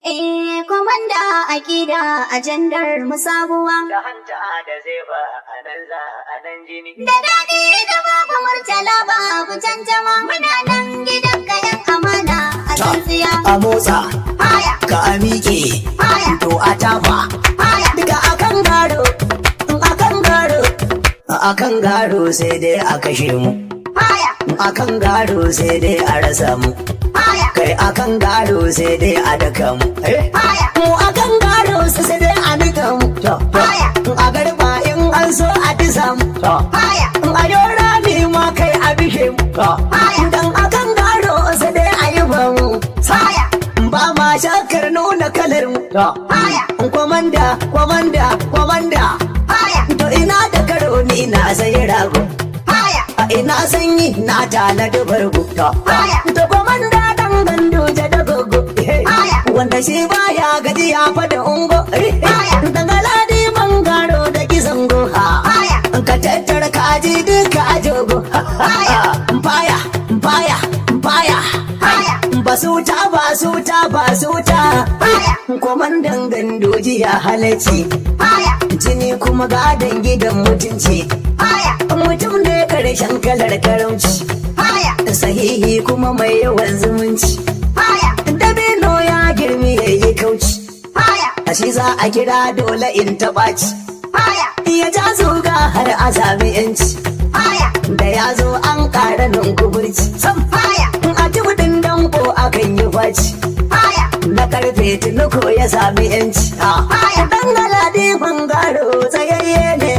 Eh, komanda akida ajandar mu sabuwa. Da hanta da zefa a nan za a nan jini. Da daɗi da babu murtala babu tantama, muna nan gidan kayan amana a tsintsiya. A motsa. Haya. Ka a miƙe. Haya. To a tafa. Haya. Duka akan garo, akan garo, akan garo sai dai a kashe mu. Haya. Akan garo sai dai a rasa mu. Haya. Kai, akan garo sai dai a daka mu. Eh. Haya. Mu akan garo sai dai a nika mu. To, to. Haya. A garba in an so a disa mu. To. Haya. A yo rami ma kai a bishe mu. To. Haya. Dan akan garo sai dai a yi ba mu. Haya. Ba ma shakar nuna kalar mu. To. Haya. Kwamanda, kwamanda, kwamanda. Haya. To ina da karo ni na sayi rago. Haya. A ina sanyi na tanadi bargo. To. Haya. To kwamanda dan ganduje da gogo. Haya. Wanda shi baya gajiya fa da ungo. Haya. Dan galadi mangaro da gizango. Ha. Haya. Ka tattara kaji duka a jogo. Haya. Faya, faya, faya. Haya. Basuta, basuta, basuta. Haya. Kwamandan gandoji ya halarci. Haya. Jini kuma gadon gidan mutunci. Haya. Mutum ne karshen kalar karamci. Haya. Sahihi kuma mai yawan zumunci. Haya. Dabino ya girmi ya yi kauci. Haya. A shi za a kira dole in taɓa ci. Haya. Ya ja zuga har a sami yanci. Haya. Da ya zo an ƙara ninkuburci. Sam. Haya. A tubudin danko akan yi faci. Haya. Na karfe tunuko ya sami yanci. Haya. Dan galadi bangaro tsayayye ne.